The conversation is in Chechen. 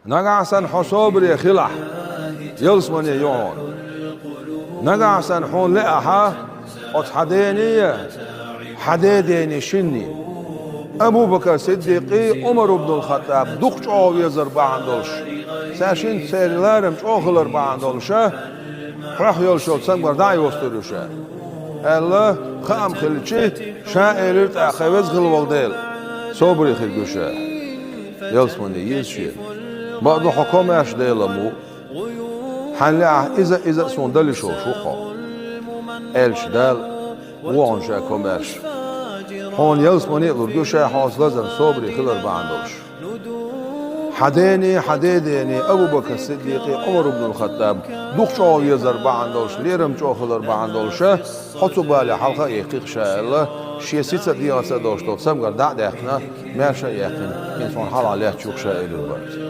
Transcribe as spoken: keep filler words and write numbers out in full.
Нагахь санна хьо собаре хилахь, ялсамане ю хьуна. Нагахь санна хьуна лаахь оцу хьан дений, хьан ден дений шинний, Абу-Бакар Сиддикъий, Ӏумар ибн ал-Хаттаб дукха чӀогӀа везар бахьана долуш, цаьршинца церан ларам чӀогӀа хилар бахьана долуша, хьох йолуш йолу цамгар дӀа а йостур ю ша, аьлла, хаам хилчи, ша элира тӀаккха: «Веза хилла волу Дела, собаре хир ю ша». Ялсамане еза шена. Бакъду, хьо комаьрша Делан ву. Хьан лаахь иза а, иза а суна дала йиш йолуш ву хьо. Аьлча Дала: «Вон ша комаьрша. Хьуна ялсамане а лур ю ша хьоца лазарна собаре хилар бахьана долуш. Хьан дений, хьан ден дений, Абу-Бакар Сиддикъий, Ӏумар ибн ал-Хаттаб дукха чӀогӀа везар бахьана долуш, лерам чӀогӀа хилар бахьана долуша, хьо цу бале хьалха а йихкхи-кх ша», аьлла, шен сица а, дегӀаца а долуш долу цамгар дӀа а даьккхина, маьрша а яьккхина, хӀинца хьуна хьалха лаьтташ ю-кх ша элира бара.